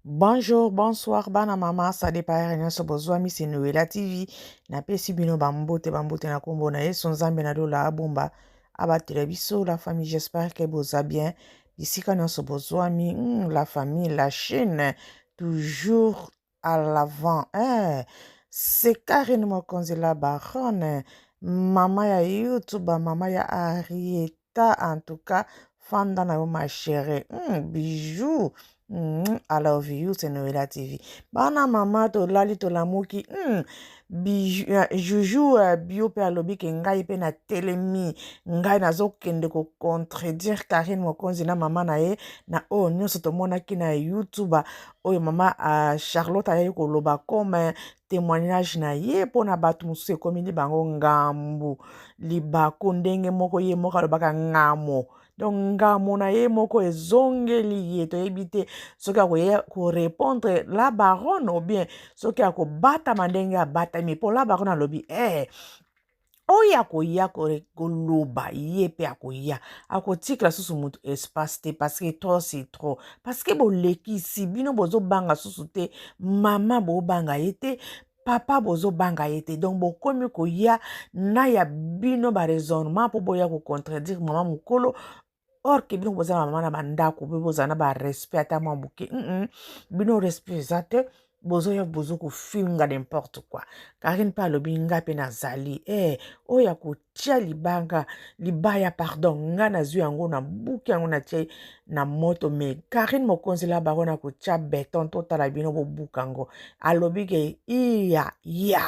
Bonjour, bonsoir bana mama ça dépend heure nyonso bozwami c'est Noela TV napesi bino bambote bambote na kombo na Yesu Nzambe na lola abomba abatela biso la famille j'espère que boza bien bisika nyonso bozwami la famille la chaîne toujours à l'avant eh, c'est Karine Mokonzi la baronne mama ya YouTube mama ya Ariete ta en tout cas fanda na yo ma chérie bijou I love you c'est Noela TV bana mama tolali tolamuki bijou juju bio mpe alobi ke ngai mpe natelemi ngai nazokende kocontredire Karine Mokonzi na mama na ye na oyo nyonso tomonaki na YouTube oyo mama Charlotte ayaki koloba comme témoignage na ye mpo na bato mosusu ekomeli bango ngambu libaku ndenge moko ye moko alobaka ngamo donc ngamo na ye moko ezongeli ye toyebi te soki akoya korépondre la baronne ou bien soki akobatama ndenge abatami mpo la baronne alobi eh, oyo akoya koloba ye mpe akoya akotikela susu moto espace te parce que trop c'est trop parce que bolekisi bino bozobanga susu te mama bobanga ye te papa bozobanga ye te donc bokomi koya na ya bino ba raisonnement mpo boya kocontredire mama mokolo or ke bino boza na mama na bandako mpe bozala na barespect ata mwa moke bino respect eza te bozoya bozo kofinga n'importe quoi Karine mpe alobi nga mpe nazali eh, oyo ya kotia libanga libaya pardon nga nazwi yango na buki yango natie na moto me Karine Mokonzi la baronne akotia beton totala bino bobuka yango alobi ke iya ya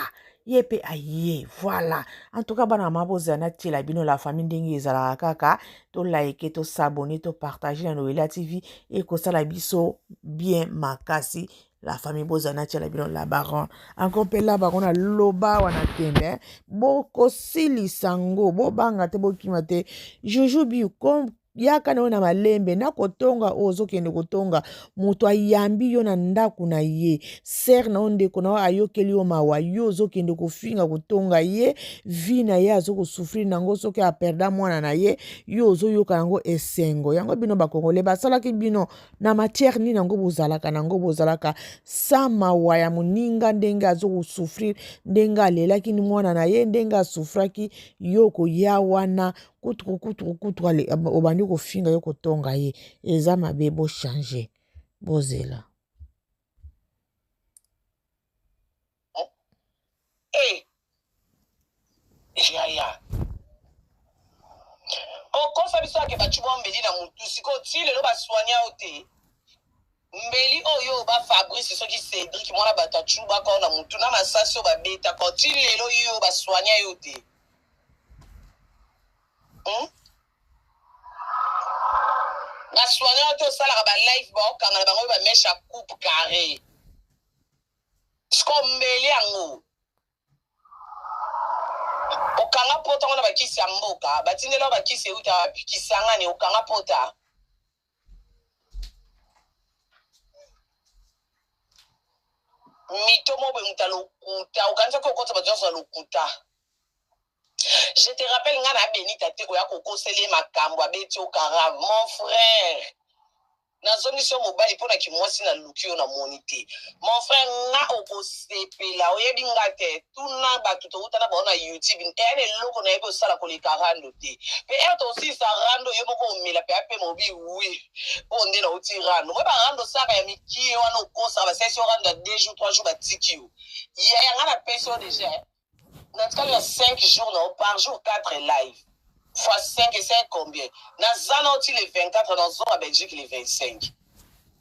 ye mpe aye voilà en tout cas bana mama bozala natiela bino la famille ndenge ezalaka kaka tolike tosabone topartage na Noela TV ekosala biso bien makasi la famille bozala natiela bino la baronne encore mpe la baronne aloba wana tembe bokosilisa ngo bobanga te bokima te juju bi yaka na yo na malembe na kotonga oyo ozokende kotonga moto ayambi yo na ndako na ye sere na yo ndeko na yo ayokeli yo mawa yo ozokende kofinga kotonga ye vi na ye azokosufrir na yango soki aperda mwana na ye yo ozoyoka yango esengo yango bino bakongole basalaki bino na matière nini yango bozalaka na yango bozalaka sa mawa ya moninga ndenge azokosufrir ndenge alelaki mwana na ye ndenge asufraki yo koya wana kutu kutu kutu obandi kofinga yo kotonga ye eza mabe bochange bozela hey. Yaya okosa biso ake bacuba mbeli na mutu sikoyo ti lelo baswanya yo te mbeli oyo ba Fabrice soki Cédric mwana bato acubaka yo na mutu na masasi oyo babetaka ti lelo yo baswanya yo te Baswanya yo te osalaka ba live baokanga na bango oyo bameshe ya coupe carré siko mbeli yango okanga pota ngo na bakisi ya mboka batindela yo bakisi euta wapi kisangani okanga pota mito moko boye moto ya lokuta okanisaki okota bato nyonso ya lokuta je te rappelle nga na benita te oya kokoseli ye makambo abeti yo kara mon frère nazongisi yo mobali mpo na kimwasi naluki yo namoni te mon frère nga okosepela oyebi nga te tuna bato touta na bango na youtube eya na eloko nayebi osala koleka rando te mpe ere tosilisa rando yo moko omela mpe ape mobi wi mpo nde nauti rando moi barando osalaka ya mikie wana okosaka basalisi yo rando ya 2 jours 3 jours batiki yo yaya nga napesi yo deja natikali na 5 jours na par jour 4 live fois 5 et 5 combien naza na oti le 24 nazonga belgique le 25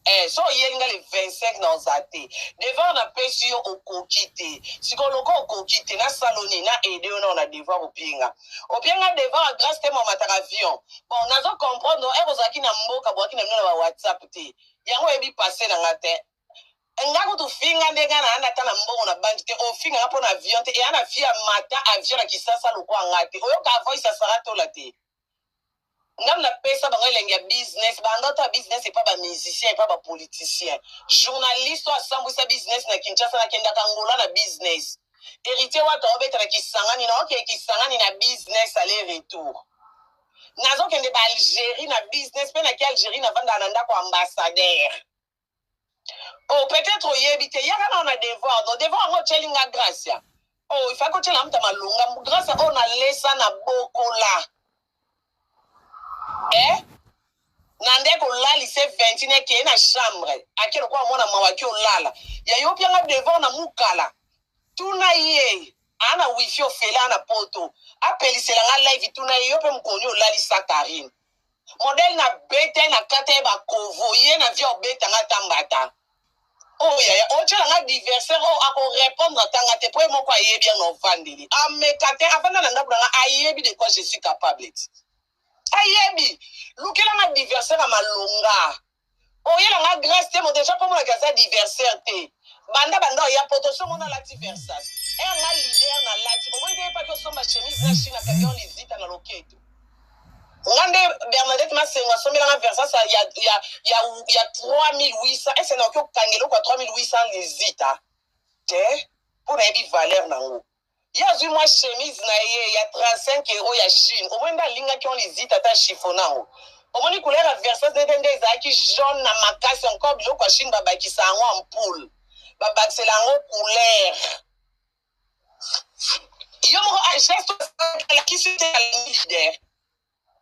Eh, so oyeli nga le 25 na oza te devoir napesi yo okoki te sikoyo loko okoki te nasaloni na aide yo nao na devoir opienga opienga devoir ya grâce te momataka avion bon nazo comprendre ere ozalaki na mboka bwaki na bino na ba whatsapp te yango oyebi passe na nga te nga kutu finga nde nga na ata na mbongo na banki te ofinga nga mpo na avion te eya na fi amata avion na kisasa lokwa nga te oyoka voice ya Sara Tola te ngam napesa bango elengi ya business banda to ya business epa bamusicien epa bapoliticien journaliste oyo asambwisa business na kinshasa nakendaka angola na business héritier wato aobeta na kisangani na okee kisangani na business aller retour nazokende ba algérie na business mpe naki algérie navandaka na ndako ambassadeur. Oh, peut-être oyebi te, yaka nao na devoir. Donc devoir yango otyeli nga Gracia. Oh, il fallait otyela muta malonga. Gracia oyo nalesa na bokola. Eh? Na nde kolalisa 21 ekeye na chambre. Ake lokola mwana mawa ake olala. Ya yo pianga devoir na mukala. Tuna ye. Ana wifi ofele ana poto. Apelisela nga live tuna ye yo pe mokoni olalisa Karine. Modèle na beta ye na kata ye bakovo ye na vie obeta nga ata mbata. Oh yaya otyela nga diversaire oyo oh, akorepondre ata nga te mpo ye moko ayebi yango ovandeli ameka te avanda na ndako na nga ayebi de quoi je suis capable ti ayebi lukela nga diversaire ya malonga oyela nga grace te mo deja mpo monaki aza diversaire te banda banda oya poto so mona alati versas er nga leader na lati omoni te yepaki osomba chemise na chine akangi yo lizita na loketo nga nde Bernadette Masengo asombela nga Versace ya, ya, ya, ya 3800 ese nakoki okanga eloko ya 3800 lizita te mpo nayebi valeur nango ye azwi mwa chemise na ye ya 35 euro ya Chine omoni nde alingaki on lizita ata chiffon yango omoni couleur ya Versace nde nde ezalaki jaune na makasi encore biloko ya Chine babakisa yango ampoule babakisela yango couleur yo moko ah, geste alakisi te alingi leader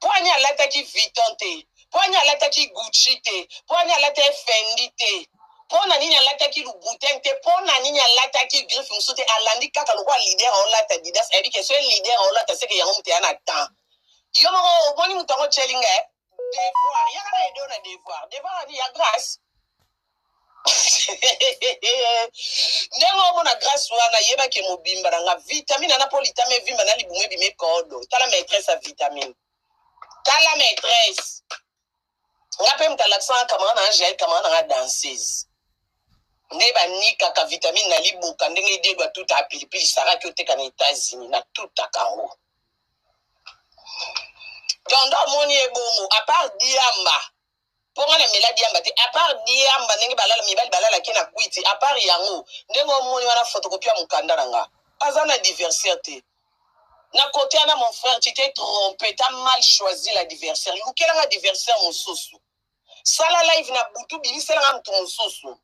mpo ani alataki Vuitton te mpo ani alataki Gucci te mpo ani alataki Fendi te mpo na nini alataki Louboutin te mpo na nini alataki griffe mosusu te alandi kaka lokola leader aolata Adidas ayebi ke soki leader aolata seke yango moto ya na temps yo moko omoni moto yango tyeli ngai devoir yaka na edo na devoir devoir ani ya grâce ndenge omona grâce wana yebake mobimba na nga vitamine ana mpo litama evimba na libumu ebima ekodo tala maîtresse ya vitamine tala maîtresse nga mpe moto alakisa nga camarade na nga jael camarade na nga danseuse nde banikaka vitamine na liboka ndenge ededwa tuta ya pilipili saraki oteka na États-Unis na tutaka yango donc nde omoni ebongo apart diamba mpo nga na mela diamba te apart diamba ndenge balala mibali balalaki na kwiti apart yango ndenge omoni wana photocopie ya mokanda na nga aza na diversaire te na kote wana mon frère tu t'es trompé t'as mal choisi l'adversaire lukela nga adversaire mosusu sala live na butu bimisela nga motu mosusu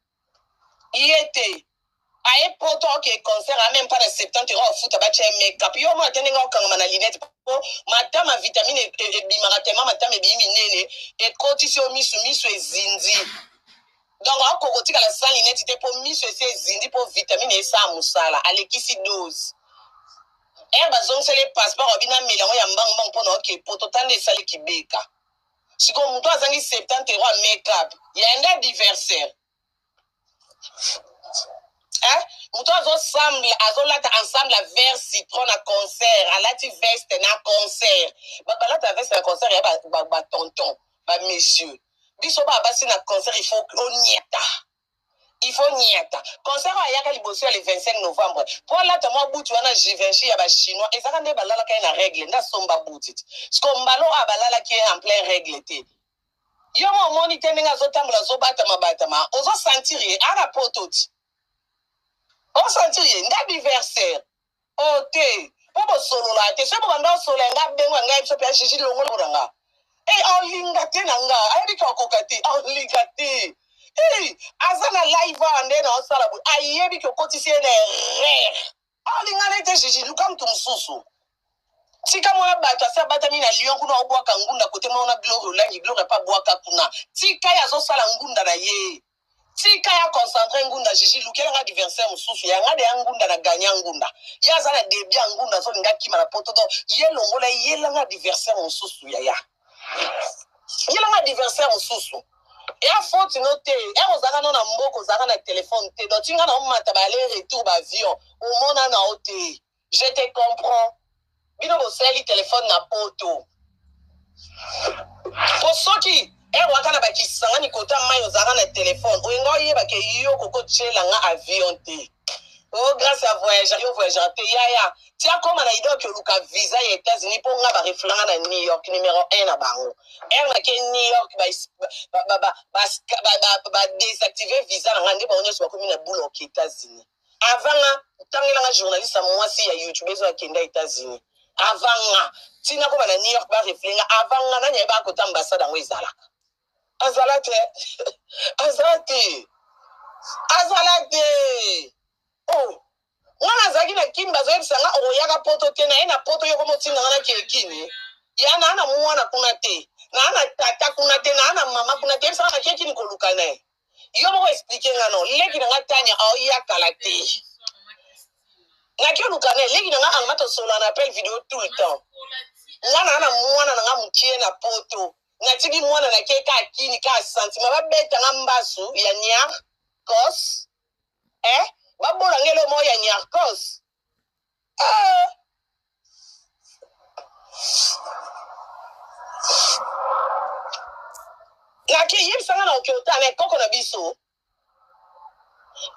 ye te aye poto oke concert a même pas na 70 euro afuta batya ye makeup yo omona te ndenge okangama na lunette po matama vitamine ebimaka tema matama ebimi minene ekotisi yo misu misu ezindi donc akoka kotikala sans lunette te mpo misu esi ezindi mpo vitamine esala mosala alekisi dose ere bazongiseli passeport abi namela yango ya mbangumbangu mpo na oke poto tanda esali kibeka sikoyo moto azangi 70 euro ya makeup ya nde adversaire eh? moto azosemble azolata ensemble ya vert citron na concert alati veste na concert bato balata veste na concert ya batonton ba bamessieurs biso baa basi na concert il faut oniata il faut niata concert oyo ayaka liboso ya le 25 novembre mpo alata mwa butu wana Givenchy ya bachinois ezaka nde balalaka ye na règle nde asomba buti ti siko mbala oyo balalaki ye en plein règle te yo mo omoni te ndenge azotambola azobatama batama ozosentir ye ana poto ti osentir ye nde adversaire o te mpo bosolola te soki bobanda osola nga bengo ya ngai biso mpe ya Gigi longola na nga e olinga te na nga ayebi ka okoka te olinga te hey, aza na live awa nde na osala boye ayebi ke okotisi ye na erreur olinga na te Gigi luka moto mosusu tika mwana bato asi abatami na Lyon kuna obwaka ngunda kote mwana Gloire Olangi Gloire epa abwaka kuna tika ye azosala ngunda na ye tika ya concentre ngunda Gigi lukelanga adversaire mosusu yanga de ya ngunda na ganya ngunda ye aza na debi ya ngunda azolinga akima na poto donc ye longola yelanga adversaire mosusu yaya yelanga adversaire mosusu eya faute no te ere ozalaka no na mboka ozalaka na telefone te donc tinga na omata ba aller retour baavion omona na yo te je te comprends bino bosali telefone na poto po soki ere waka na bakisangani kota mai ozalaka na telefone oyenga oyeba ke yo kokotiela nga avion te o grâce ya voyage yo voyageur te yaya tia koma na idée oke oluka visa ya États-Unis mpo nga bareflanga na New York numéro 1 na bango ere nake New York badésactive visa na nga nde bango nyonso bakomi na bula oke États-Unis avant nga ntangelanga journaliste ya mwasi ya YouTube ezo akenda États-Unis avant nga ntina koma na New York barefle nga avant nga nani ayeba akota ambassade yango ezalaka azala te azala te. Natikaka poto te, naye na poto yoko motinda nga na kekini. Ya na na mwana kuna te, na na tata kuna te, na na mama kuna te, yebisanga na kekini koluka na ye. Yo moko explique nga no, leki na nga Tanya aoya kala te. Naki oluka na ye, leki na nga Alma tosolola na appel video tout le temps. Nga na na mwana na nga mokie na poto. Natiki mwana na ke ka kini ka sentiment babeta nga mbasu ya niar kos eh babola nga eloko moko ya niarkos eh. Nake yebisa nga na oke otala na ekoko na biso,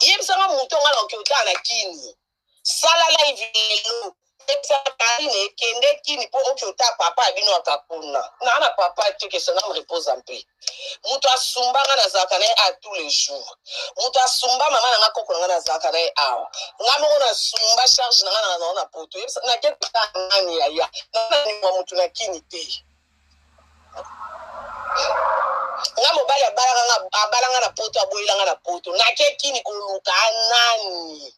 yebisa nga moto nga na oke otala na kini, sala live lelo, yebisa Karine kende kini mpo oke otala papa ya bino aka kuna naa na papa te, que son âme repose en paix. Moto asumba nga nazalaka na ye a tous les jours, moto asumba mama na nga koko na nga nazalaka na ye awa, nga moko nasumba charge na nga na na na poto. Yebisa nake kotala nani yaya, na motu na kini te. Nga mobali abalaka nga, abala nga na poto, aboyela nga na poto, nake kini koluka nani?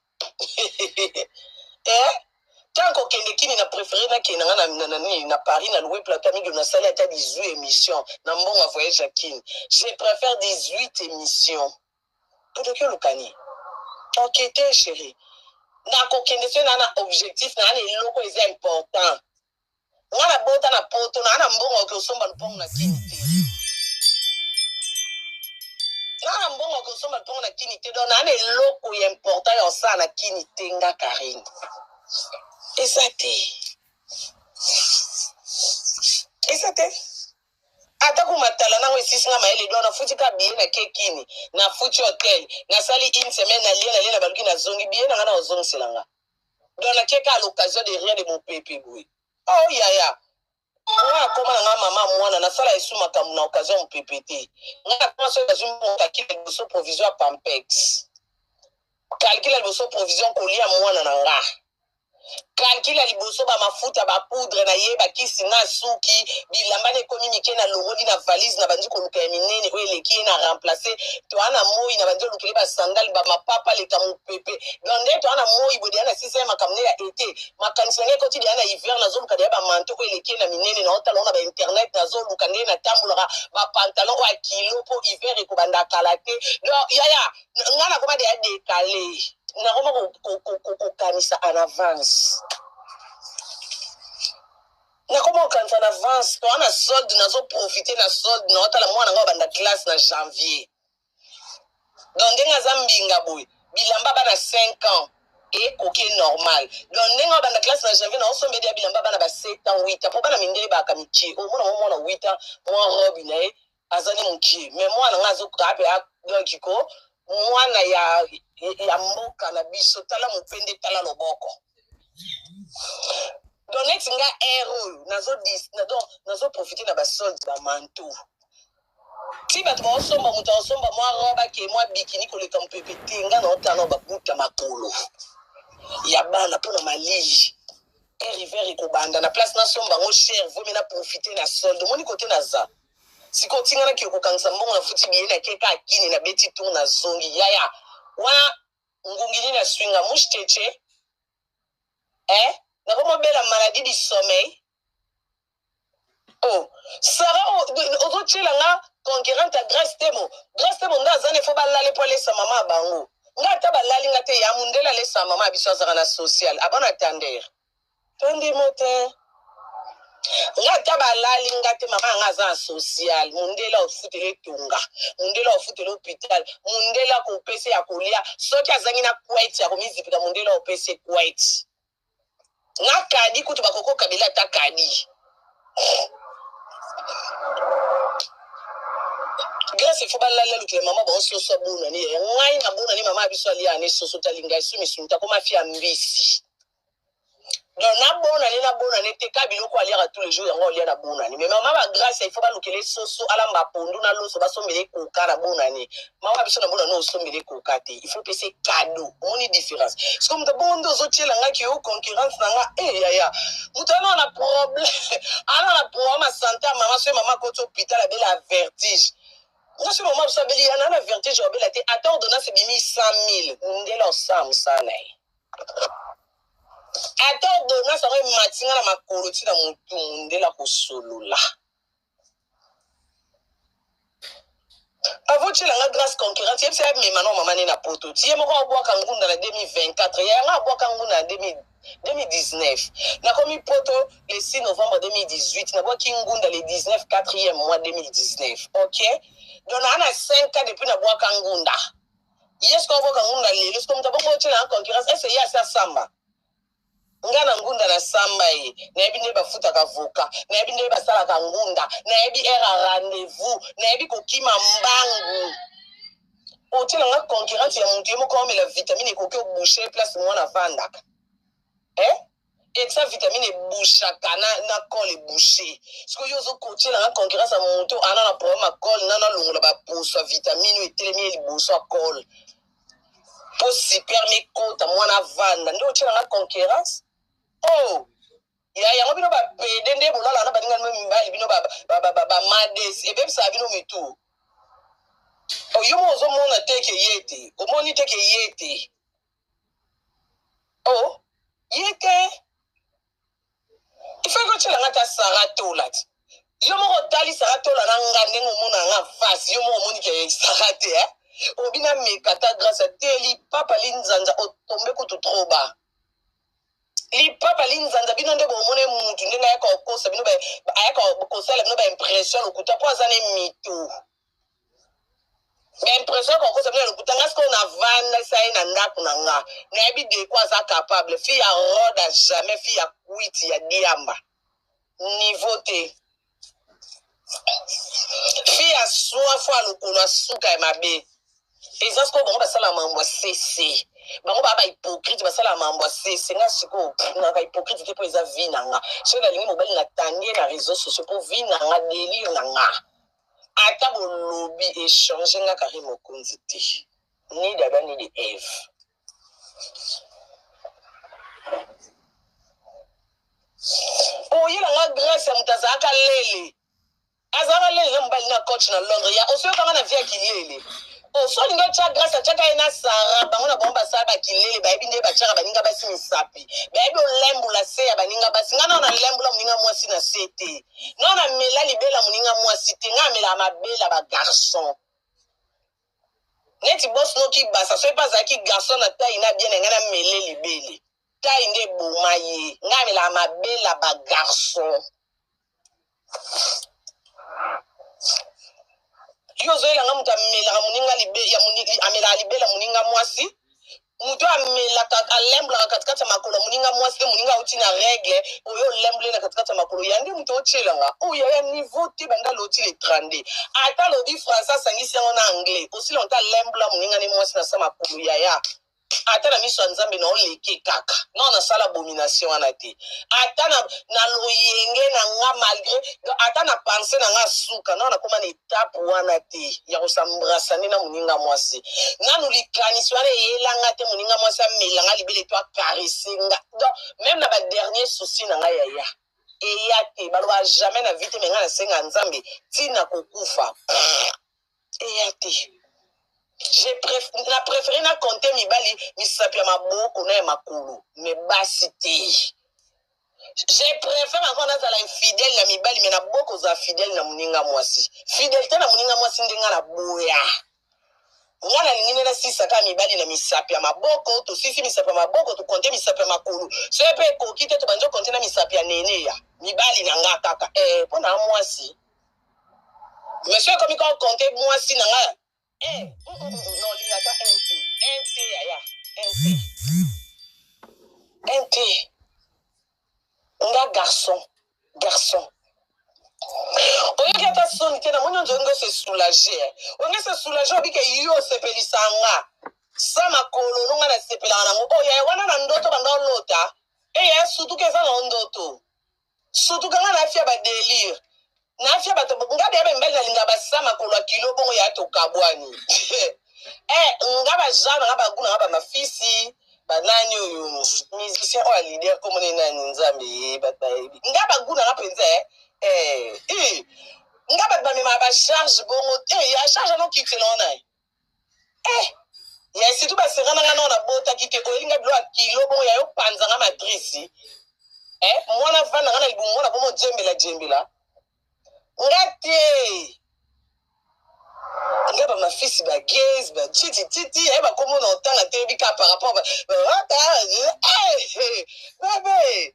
Eh, tant kokende kini na préféré nakende nga na, na, na, na Paris, na loué plateau amigo, nasali ata 18 émission na mbongo ya voyage ya kini. Je préfère 18 émissions totoki olukani ok te chéri, nakokende so na na objectif na na eloko eza important. Nga na bota na poto, na na mbongo oke osomba lupango na kini te, nga na mbongo oke osomba lupango na kini te, donc na na eloko ya important ya osala na kini te. Nga Karine eza te, eza te. Ata kumatala nango esisi nga mayele, donc nafuti ka billet na ke kini, nafuti hotel, nasali une semaine, nalie nalie na baluki, nazongi billet na nga na ozongisela nga, donc natie ka à l'occasion de rien de mopepe boye. Oh yaya, nga akoma na nga mama mwana, nasala esu makambo na occasion mopepe te. Nga nakoma soki nazwi mbongo, calcule liboso provision ya pampex, calcule liboso provision kolia mwana na nga, calcule liboso bamafuta, bapoudre na ye, bakisi na suki, bilamba na ekomi mike, na longoli na valise, na bandi koluka ya minene oyo eleki ye na remplace. Toa na moi, na bandi olukele basandale, bamapapa leka mopepe. Donc nde toa na moi boye deya na sisa ya makambo ne ya ete makanisi na ngai ekoti deya na hiver, nazoluka deya bamanto oyo eleki ye na minene, naotala ngo na bainternet, nazoluka nde natambolaka bapantalon oyo ya kilo mpo hiver ekobanda kala te. Donc yaya, ngai nakoma deya décalé, nakoma kokanisa en avance, nakoma kokanisa en avance. Toa na solde, nazoprofite na solde, naotala mwana ngai obanda classe na janvier, donc ndenge aza mbinga boye, bilamba bana 5 ans ekoki normal. Donc ndenge obanda classe na janvier, naosombeli ya bilamba bana ba 7 ans, 8 ans, mpo bana mindele baka mikie. Omona mo mwana 8 ans, mwa robe na ye azali mokie, mais mwana nga azoka mpe donc ko mwana ya, ya mboka na biso, tala mopende, tala loboko. Donc neti nga aire oyo nazoprofite na basolde, bamanto ti bato baosomba, moto aosomba mwa robe ake mwa bikini koleka mopepe te. Nga naotala babuta makolo ya bana mpona malili, aire hiver ekobanda, na place nasomba yango cher, vomi na profite na solde. Omoni kote naza sikoyo, otinganaki okokangisa mbongo, nafuti biye, nakeka akini, nabeti tour, nazongi. Yaya, wana ngungi nini aswinga mushtece eh? Nakomobela maladie du sommeil. Oh Sara, ozotiela nga concurrente ya Grace Temo. Grace Temo nde aza ne fo balale mpo alesa mama ya bango. Nga ata balali nga te, ya mundele alesa mama ya biso, azalaka na social abana tandere tondimo te. Nga ata balali nga te, mama yanga aza na social, mundele afutela etonga, mundele afutela hôpital, mundele akopesa ya kolia. Soki azangi na couette ya komizipika, mundele akopesa couette na kadi kutu bakoko kabila ata kadi. Grâce ifo balali alukela mama bango soso abonani ya ngai na bonani mama ya biso alia ane soso tali ngai su misuni takoma fia mbisi. Donc nabonani nabonani te ka biloko aliaka tous les jours, yango alia na bonani. Mais mama ba Grâce ifo balukele soso, alamba pondu na loso, basombele ekoka na bonani. Mama ya biso na bonani osombele ekoka te, il faut pese cadeau. Omoni différence? Siko moto bongo nde ozotiela ngai ki yo concurrence na nga e yaya, moto ana na problème, ana na problème ya santé ya mama. Soki mama akoti hôpital, abela vertige, nga soki mama biso abeli yana na vertige, abela te, ata ordonnance ebimi 100 000, mundele osala mosala na ye. Ata ordonnance yango emati nga na makolo ti na motu, mundele akosolola. Avotiela nga Grace concurrente, yebisa ye amema na mama ne na poto. Ti ye moko abwaka ngunda na 2024, ya yanga abwaka ngunda na 2019. Nakomi poto le 6 novembre 2018, nabwaki ngunda le 19 4e mois 2019. Ok? Donc na na 5 ans depuis nabwaka ngunda. Ye sikoyo abwaka ngunda lelo, sikoyo moto abongo otiela nga concurrence, est-ce ye asi asamba? Nga na ngunda na samba ye, nayebi nde bafutaka avocat, nayebi nde basalaka ngunda, nayebi heure ya rendez-vous, nayebi kokima mbangu. Otiela nga concurrente ya mutu ye moko aomela vitamine ekoki obouche place mwana avandaka. Eh? Exa vitamine ebouchaka na, na col ebouche. Sikoyo yo ozokotiela nga concurrence ya mutu ana na problème ya col, nana alongola baposo ya vitamine oyo etelemi ye liboso ya col. Po superme ekota mwana avanda nde otiela nga concurrence? Oh! Ya yango bino ba pede nde bolala na baninga bino mibali bino ba ba ba, ba, ba mades ebebisaka bino mitu. Oh, yo moko ozomona te ke ye te, omoni te ke ye te. Oh, ye te. Il faut kotiela nga ta Sarah Tola ti. Yo moko otali Sarah Tola na nga ndenge omona nga face, yo moko omoni ke Sarah te eh. Obi na meka ta grâce te lipapa linzanza otombe kutu trop bas. Lipapa linzanza bino nde bomona mutu ndenge ayaka kokosa bino ayaka kosala bino ba impression lokuta po aza ne mito. Ba impression ya kokosa bino ya lokuta. Nga sikoyo navandisa ye na ndako na nga, nayebi de quoi aza capable. Fille ya roda jamais, fille ya kwiti ya diamba niveau te, fille ya soif ya lokolo ya suka ya mabe. Eza sikoyo bango basala mambo ya sese, bango baa ba hypocrite, basala mambo ya sese. Nga sikoyo naka hypocrite te mpo eza vie na nga. Soki nalingi mobali natangi ye na réseau sociaux mpo vie na nga, délire na nga. Ata bolobi echange nga Carine Mokonzi te, ni d'Adam ni de Eve. Oyela nga grace ya moto azalaka lele, azalaka lele na mobali na coach na Londres ya osoyoka nga na vie ya kilele. Oso olingi otya grace, atyaka ye na Sara, bango na bango basala bakilele, bayebi nde batyaka baninga basi misapi, bayebi olembola se ya baninga basi. Nga nao nalembola moninga mwasi na se te, nao namela libela moninga mwasi te, nga amelaka mabela ba garçon neti boss noki basa. Soki mpe azalaki garçon na tai na bien na ngai namele libele tai nde eboma ye. Nga amelaka mabela ba garçon. Yo ozoyela nga moto amelaka moninga libe, ya amelaka libela moninga mwasi, moto amelaka alemblaka katikati ya makolo ya moninga mwasi te. Moninga auti na règle, oyo olembole na katikati ya makolo ya nde moto otyela nga oyo ya niveau te. Banda loti le 32, ata alobi français asangisi yango na anglais, aussi longtemps alembla moninga ne mwasi na sa makolo yaya, ata na miso ya Nzambe na oleke kaka non, nasala abomination wana te. Ata na loyenge na nga, malgré ata na pense na nga suka non, nakoma na etape wana te ya kosambrasane na moninga mwasi. Nanu likanisi wana eyelanga te, moninga mwasi amelanga libele to akarese nga. Donc même na ba dernier souci na nga yaya eya te. Baloba jamais na vie te, me nga nasenga Nzambe ntina kokufa eya te. Na préféré na compter mibali misapi ya maboko na ya makolo, me basi te. Je préfère encore nazala infidèle na mibali, me naboko ozala fidèle na moninga mwasi. Fidélité na moninga mwasi nde nga na boya. Nga nalingi nde nasisaka mibali na misapi ya maboko, tosisi misapi ya maboko, tokonte misapi ya makolo. Soki mpe ekoki te, tobandi okonte na misapi ya nene ya mibali na nga kaka mpo na mwasi. Mais soki ekomi kaka konte mwasi na nga non, olingaka un te, un te yaya, un te, un te. Nga garçon, garçon oyoki ata soni te. Namoni onzo onge se soulage, onge se soulage, obike yo osepelisa nga sa makolo no, nga nasepelaka nango. Oyo yaya wana na ndoto banda olota eya sutuka, eza na ndoto sutuka. Nga nafia badelire, nafia bato nga deya bamibali nalinga basa makolo ya kilo bongo ya tokabwani. Nga bagenre nga baguna nga bamafisi banani oyo musicien oyo ya leader komona nani, Nzambe bato bayebi nga baguna nga mpenza. Nga bato bamemaka bacharge bongo te, ya charge anokitela wana ya surtout basera na nga nao nabotaki te. Oyelinga bilo ya kilo bongo ya yo panzanga matrice. madesi eh, mwana vanda nga na libumu mwana komo jembela jembela nga te nga bamafisi bagez bachitititi aye bakomona otanga te yebi kaka par rapport bebe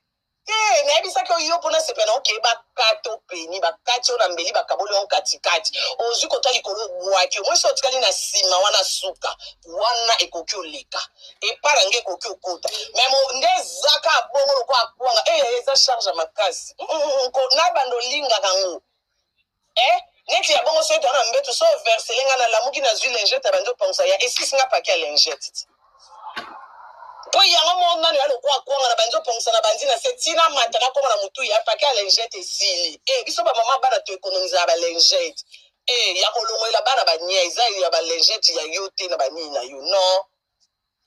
te nayebisaki yo yo mpona sepela na okeye bakata openi bakati yo na mbeli bakaboli yango katikati ozwi kota likolo obwaki omoi so otikali na nsima wana suka wana ekoki oleka epa na nge ekoki okota me nde ezaka bongo lokola kwanga e eh, eza charge ya makasi mm, mm, mm, na bando olingaka yango eh neti ya bongo soki toa na mbeto so versele nga nalamuki nazwi lingette ya bandi opangisa ya esisi nga paki ya lingette ti mpo yango moko nano ya lokola kwanga na bandi opangisa na bandi na se ntina mata nakoma na motu ya paki ya lingette esili e biso bamama bana toekonomisaka balingette e ya kolongolela bana bania eza ya balingette ya yo te na banini na yo non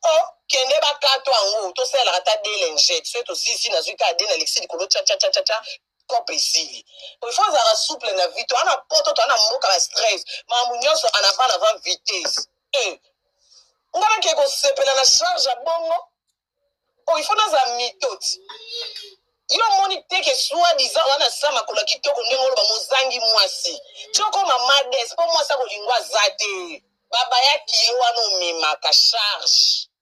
o kende bakato yango tosalelaka ata de lingette soki tosisi nazwi kaka de nalekisi likolo chachachachacha cope esili il faut azalaka souple na vie toa na poto toa na mboka ba stress makambo nyonso en avant en avant vitesse e nga nake kosepela na charge ya bongo o il faut nazala mitoti yo omoni te ke soi disant wana sa makolo ya kitoko ndenge oloba mozangi mwasi ti okoma mades mpo mwasi akolingo aza te babaya kilo wana omemaka charge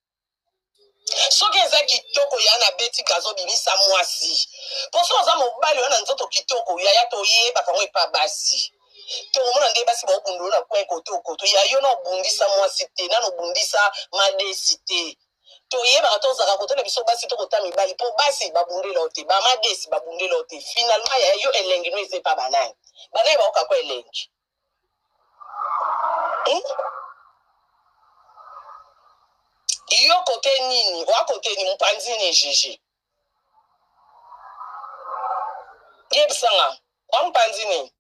soki eza kitoko ya na beti gazo bimisa mwasi mpo soki oza mobali oya na nzoto kitoko yaya toyebaka yango epa basi tokomona nde basi baobundolo na coin koto koto ya yo na obundisa mwasi te nano obundisa madesi te toyebaka tozalaka kote na biso basi tokota mibali mpo basi babundela yo te bamadesi babundela yo te finalement ya yo elengi no eza epa banani banani baokako elengi hmm? Yo kote nini oa kote nini mopanzi nini jiji yebisanga oa mopanzi nini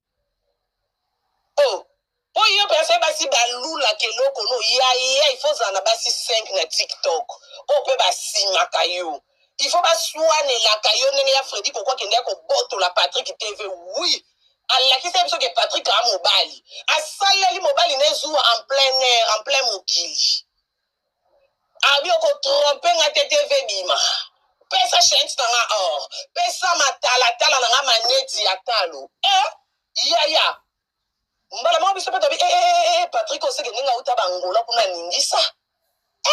o oh, mpo yo mpenza basi balulaka eloko no yaya ifo ozala na basi 5 na tiktok oyo mpe basimaka yo ifo baswanelaka yo ndenge ya fredi koko akende ya kobotola patrik tv oui alakisa biso ke Patrick a mobali asaleli mobali na zuwa en plein air en plein mokili abi okotrompe nga te tv bima pesa chaine na nga or pesa matalatala na nga maneti ya talo eh yaya mbala moko biso mpe tobi eh, eh, eh, eh, Patrick oseke ndenge auta bangola kuna aningisa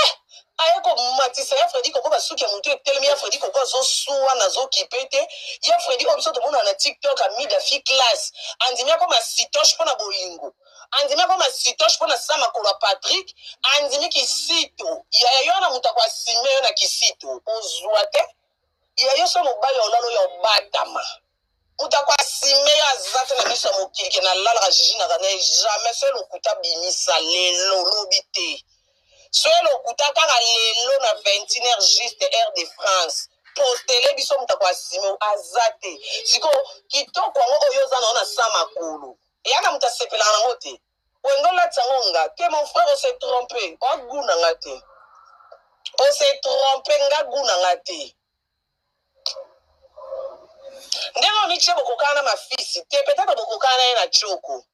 eh aye komatisa ya fredi koko basuki ya motu etelemi ya fredi koko azosuwa nazokipe te ya fredi oyo biso tomonana na tiktok amida fi classe andimi akoma sitoche mpo na bolingo andimi akoma sitoche mpo na sa makolo ya patrik andimi kisito yaya yo wana moto akoasime yo na kisito ozwa te ya yo so mobali ya olala oyo obatama moto akoasime yo aza te na miso ya mokili ke nalalaka jiji naka na ye jamais so lokuta bimisa lelo lobi te so lokuta kaka lelo na 21 heure juste heure de france postele biso moto akoasime aza te sikoyo kitoko yango oyo oza nango na sa makolo eyaka moto asepelaka nango te wenge olatisa yango nga te mon frère ose trompe oagu na nga te ose trompe nga gu na nga te ndenge omitie bokokana na mafisi te peut-être bokokana na ye na choko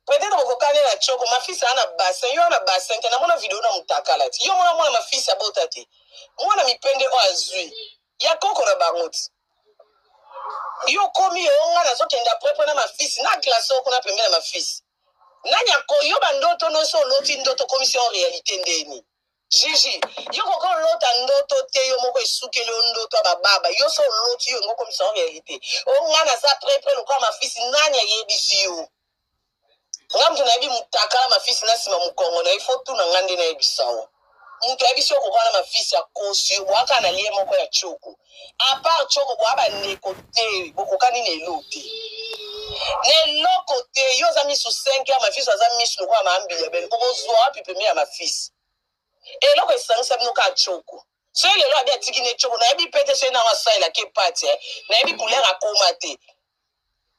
peut-être bokokana ye na choko mafisi aa na bassin yo aa na bassin te namona video na mutakala ti yo mona mwana mafisi abota te mwana mipende oyo azwi ya koko na bango ti yo okomi yo nga nazokende apres na mafisi na classe oyo kuna pembe na mafisi nani ako yo bandoto nyonso oloti ndoto okomisi en réalité ndeni Gigi, yo koka olota ndoto te yo moko esukeli yo ndoto ya bababa yo so oloti yo ngo komisa en réalité o nga naza près près lokola mafisi nani ayebisi yo nga moto nayebi mutakala mafisi na nsima mokongo na ye fo tuna nga nde nayebisa yo moto ayebisi yo kokoka na mafisi akosi yo boyaka na lie moko ya choko apart choko boya bandeko te bokokani na elo te na eloko te yo oza misu 5 ya mafisi aza misu lokola maambili ya bele okozwa wapi pembe ya mafisi eloko esangisa bino kaka choko soki lelo abi atiki ne choko nayebi pe te soki nango asalelaki epati eh. Nayebi couleur akoma te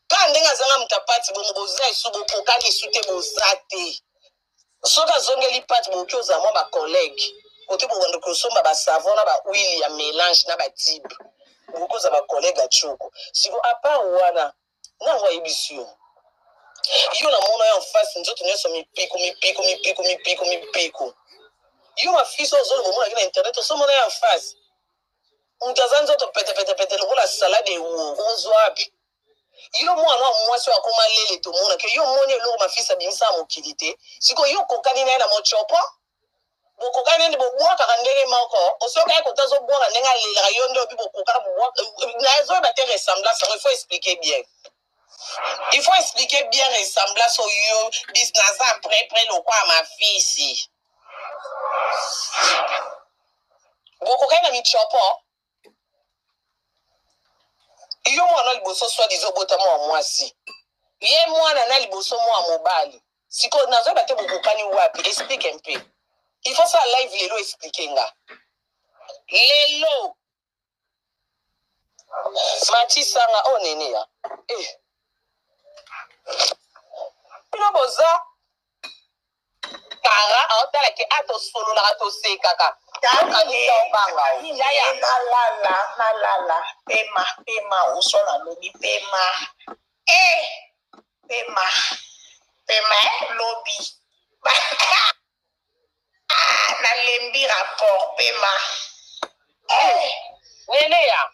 kaka ndenge azanga moto apati bongo boza esu bokokani esu te boza te soki azongeli pati bokoki ozala mwa bacollègue kote bobanda kosomba basavon na bahuile ya mélange na batibe bokoki ozala bacollègue ya choko siko apart wana nango ayebisi yo yo namona yo en face nzoto nyonso mipiku mipiku mipiku mipiku mipiku yo mafisi oyo ozoloba omonaki na internet osomona yo en face. Moto aza nzoto petepetepete lokola salade ewo, ozwa wapi? Yo mwana wa mwasi oyo akoma lele, tomona ke yo omoni eloko mafisi abimisa ya mokili te. Sikoyo yo okokani na ye na mochopo, bokokani nde bobwakaka ndenge moko. Osoki aye kota azobwaka ndenge alelaka, yo nde obi bokokana bobwaka nazoyeba te. Ressemblance yango, il faut expliquer bien, il faut expliquer bien ressemblance oyo bis naza près près lokwa mafisi, bokokani na michopo. Yo mwana liboso soit disant obota mwa mwasi, ye mwana na liboso mwa mobali. Sikoyo nazoyeba te bokokani wapi. Explique un peu, il faut ça live lelo, explique nga lelo. Matisanga oyo nene ya eh. Bino boza kara aotala ke a tosololaka, tosekaka, okanisa obanga yaya. Nalala, nalala, pema, pema, oso nalobi pema, e pema, pema, lobi nalembi rapport, pema. Nene ya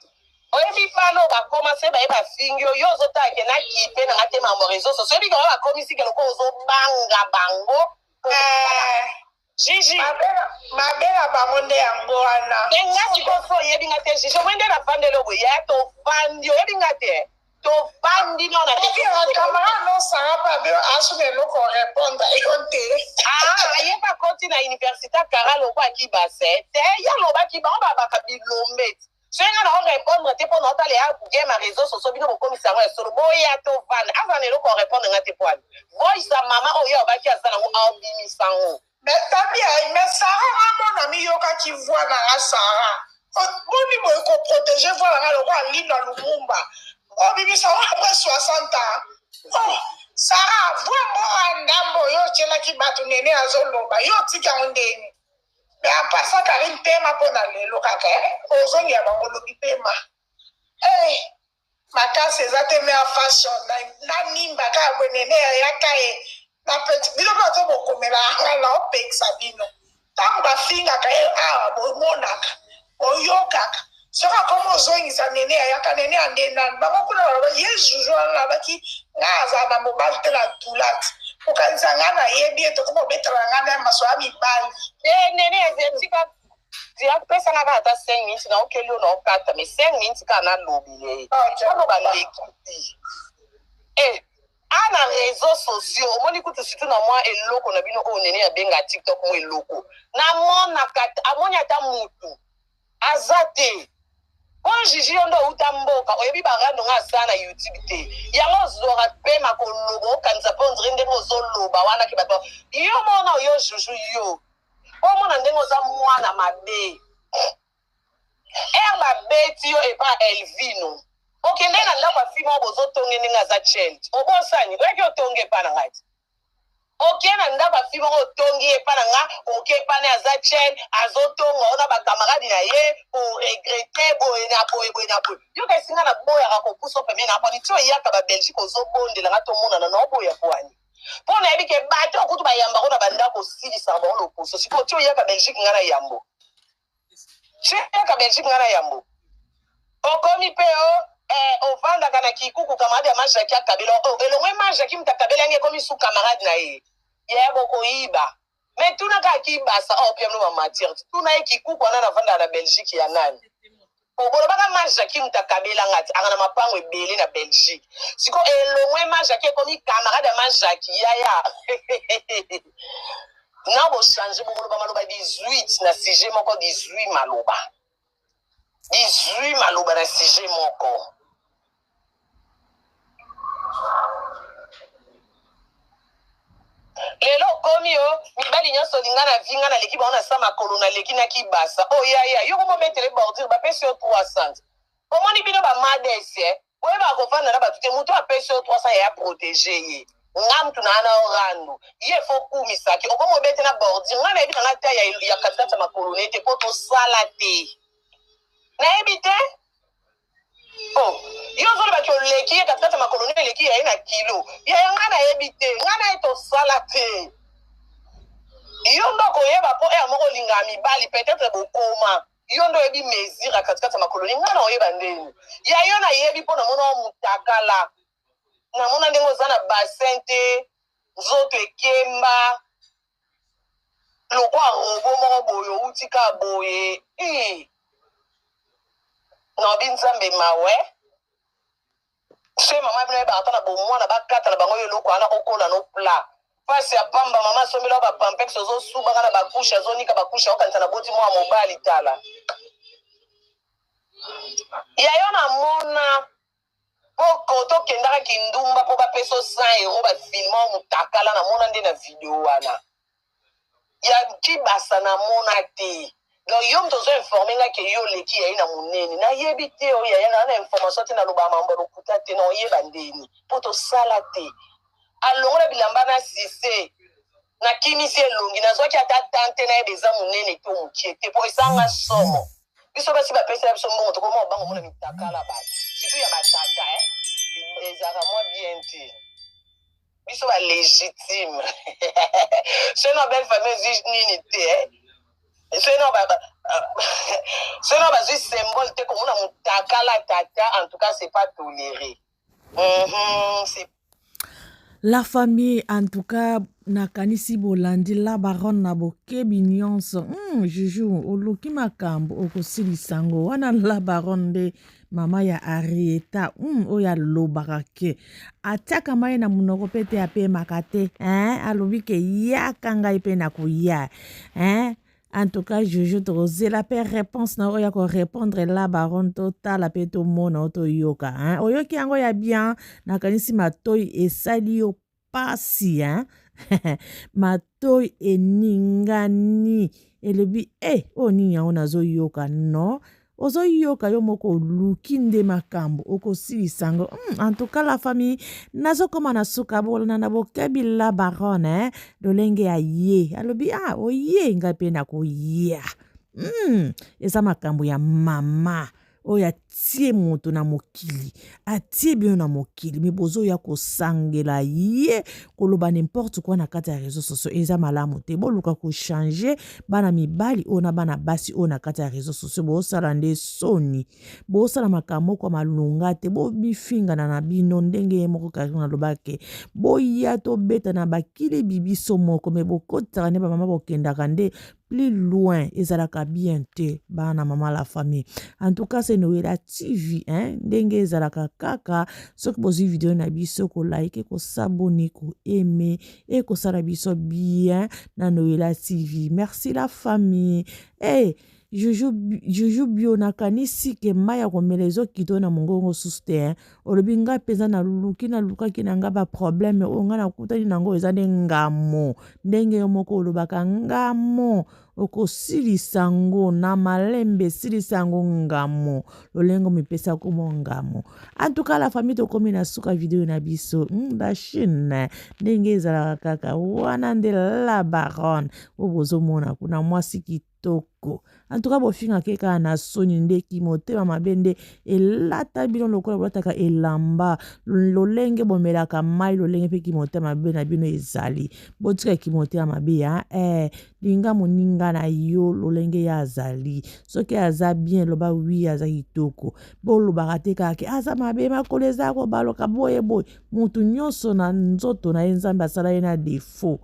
oyebi bana oyo bakoma se baye bafingi yo, yo ozotala ke nakipe nanga te mambo réseau sociaux. Oyebi kango bakomisi ke lokola ozobanga bango. Jiji. Mabe na bango nde yango wana. Te, nga sikoyo so oyebi nga te, Jiji, omoi nde nafandeli oboye ya tofandi, oyebi nga te, tofandi no na Camarade no Sara mpe abe asuna eloko répondre yo te. Ye mpe akoti na université akara loko akibase te, ye alobaki bango babaka bilombe ti soki nga na orépondre te mpo na otala ya game ya réseau sociaux. Bino bokomisa yango ya solo. Boya tovanda, aza na eloko orépondre nga te po ani voice ya mama oyo abaki aza nango, aobimisa yango. Mais tabi, mais Sara amona miyokaki voix na nga. Sara, boni boye koprotéger voix na nga lokola Linda Lumumba obimisa ngo après 60 ans? Oh Sara, voix ngo oya ndambo oyo otielaki bato, nene azoloba, yo otiki yango ndeni? Mais apasa Karine, pema mpo na lelo kaka ozongela bango lobi. Pema makasi eza te. Me fashion nanimba kaka boye, nene ayaka ye na petit bino mpe bato bokomela nga na opekisa bino. Ntango bafingaka ye awa, bomonaka, boyokaka. Soki akoma ozongisa nene ayaka, nene ande nani bango kuna baloba ye juju wana nabaki nga azala na mobali te na tulati kokanisa nga nayebi ye, tokoma obetala nga na maso ya mibali. Te, nene, tika apesanga kaka ata 5 minutes na okeli oyo na okata, mais 5 minutes kaka nalobi ye aloba lekiti e a na réseaux sociaux. Omoni kutu surtout na mwa eloko na bino oyo nene abenga TikTok, mwa eloko namonaka, amoni ata mutu aza te mpo Jiji yo nde outa mboka, oyebi barando nga asala na YouTube te. Yango ozwaka pema koloba, okanisa mpo ondire ndenge ozoloba wana ke bato yo mona oyo juju yo omona ndenge oza mwana mabe. Ere babeti yo epa Elvino, okende na ndako ya fille moko bozotonge ndenge aza child, obosani oyaki otonge epa na ngai te. Oke na ndako ya fille moko otongi epa na nga, oke epa na aza child azotonga ona bacamarade na ye, oregretter boye na boye, boye na boye. Yoka esinga na boyaka kopusa pembeni na poni ti oyaka babelgique ozobondela nga tomonana na oboya poani mpo nayebi ke bato okutu bayambako na bandako osilisaka bango loposo. Sikoyo ti oyaka Belgique nga na yambo, ti oyaka Belgique nga na yambo, okomi mpe o ovandaka na Kikuku, camarade ya Majaki akabela o elongo ye Majaki moto akabela yango, ekomi su camarade na ye ye bokoyiba. Me tuna kaka kibasa oyo pia bino bamatière, tuna ye Kikuku wana navandaka na Belgique ya nani. Bolobaka Majaki moto akabelanga ti aka na mapango ebele na Belgique. Siko elongwe Majaki, ekomi camarade ya Majaki. Yaya na bochange, bokoloba maloba 18 na sujet moko, 18 maloba, 18 maloba na sujet moko. Lelo okomi yo mibali nyonso olinga na vi nga naleki bango na sa makolo, naleki na kibasa oyo. Oh, yaya, yo komobetele bordure, bapesi yo 300. Omoni bino bamades boyebaka kovanda na bato te. Moto apesi yo 300 ya protéger ye, nga mutu na na orandu ye fo kumisaki, okomi obete na bordure. Nga nayebi nanga ta ya katikati ya makolo na ye te mpo tosala te, nayebi te. Oh, yo ozolobaki oleki ye katikati ya makolo no, eleki ya ye na kilo. Yaya, nga nayebi te, nga na ye tosala te. Yo nde okoyeba mpo ere moko olingaka mibali, peut-être bokoma. Yo nde oyebi mesure ya katikati ya makolo ni ngai na oyeba ndeni ya yo nayebi mpo namona yo mutakala namona ndenge oza na bassin te nzoto ekemba lokwa robo moko boye owuti ka boye ii naobi nzambe mawe soki mama bino ayebaka ata na bomwana bakata na bango yo eloko wana okola no plat pasi ya pamba mama asombela yo bapampex ozosubaka na bakushe azonika bakushe okanisa na boti mwa mobali tala ya yo namona po tokendaka kindumba mpo bapesa 100 euro bafilma motakala namona nde na video wana ya kibasa namona te. Donc yo moto ozo informe nga ke yo oleki yaye na monene, nayebi te oyo yaya na na information te, nalobaka mambo ya lokuta te, na oyeba ndeni mpo tosala te. Alongola bilamba na sise nakimisi elongi, nazwaki ata tan te nayeba eza monene to mokie te, mpo esanga somo. Biso basi bapesela biso mbongo, tokoma obango mona mitakala bato surtout ya batata eh, ezalaka mwa bien te. Biso ba légitime soki na belle famille ezwi nini te eh? Soki na ba soki na bazwi symbole te komona mutakala tata, en tout cas c'est pas toléré. C'est La famille, en tout cas, nakanisi bolandi la baronne na bokebi nyonso. Juju, oluki makambo okosilisa yango wana. La baronne nde mama ya Arieta, oyo alobaka ke atiaka mai na monoko mpe te apemaka te, hein? Alobi ke yaka ngai mpe nakoya, hein? En tout cas Juju, tokozela mpe réponse na oyo ya korépondre la baronne, totala mpe tomona oyo toyoka, hein? Oyoki yango ya bien, nakanisi matoi esali yo pasi, hein? Matoi eningani, elobi e oyo nini yango nazoyoka? No ozoyoka yo moko oluki nde makambo okosilisa yango. En tout cas la famille, nazokoma na suka. Bolanda na bokebi la baronne, eh? Lolenge ya ye alobi ah, oye ngai mpe nakoya. Eza makambo ya mama oyo atie moto na mokili, atie bino na mokili, me bozoya kosangela ye koloba n'importe quoi na kati ya réseau sociaux. Eza malamu te. Boluka kochange bana mibali oyo na bana basi oyo na kati ya réseau sociaux. Bosala nde soni, bosala makambo moko ya malonga te, bomifingana na bino ndenge ye moko Karine alobaki boya tobeta na bakili bibiso moko, me bokotisaka nde bamama, bokendaka nde plus loin, ezalaka bien te bana mama. La famille, en tout cas c'est Noela TV, hein? Ndenge ezalaka kaka, soki bozwi video na biso, kolike, kosabone, koaime, ekosala biso bien na Noela TV. Merci la famille. Hey, Juju, Juju Bio, nakanisi ke mai ya komela ezokita oyo na mongongo susu te, hein? Olobi ngai mpenza naluki, nalukaki na ngai baproblème oyo ngai nakutani nango eza nde ngamo. Ndenge yo moko olobaka ngamo, okosilisa ngo na malembe, silisa yango ngamo lolenge omipesa komo ngamo. En tout cas la famille, tokomi na suka video na biso. La Chine, ndenge ezalaka kaka wana nde la baronne oyo bozomona kuna, mwasi kitoko. En tout cas bofingaka kaka na soni, ndeki motema mabe nde elata bino lokola bolataka elamba, lolenge bomelaka mai, lolenge mpe kimotema mabe na bino ezali. Botika kimotema mabe ya linga moninga na yo lolenge ye azali. Soki aza bien, loba wi aza kitoko. Bolobaka te kaka ke aza mabe, makolo eza kobaloka boye boye. Motu nyonso na nzoto na ye Nzambe asala ye na défaut.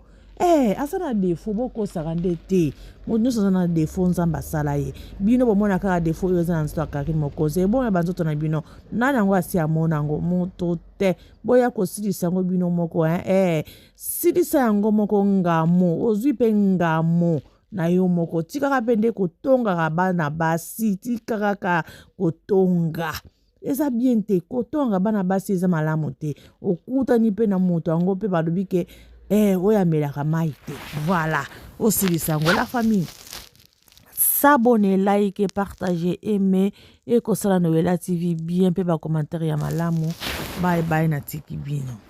Aza na défaut, bokosaka nde te. Moto nyonso aza na défaut, Nzambe asala ye. Bino bomona kaka défaut oyo eza na nzoto ya Karine Mokonzi, ebona banzoto na bino nani yango asi amona yango? Moto te. Boya kosilisa yango bino moko, hein? Silisa yango moko ngamo, ozwi mpe ngamo na yo moko. Tikaka mpe nde kotongaka bana basi, tika kaka kotonga, eza bien te. Kotonga bana basi eza malamu te. Okutani mpe na moto yango mpe balobi ke oyo amelaka mai te. Voilà, osilisa yango. La famille, s'abonner, like, partager, aimer, ekosala Noela TV bien, mpe bacommentaire ya malamu. Bye bye, natiki bino.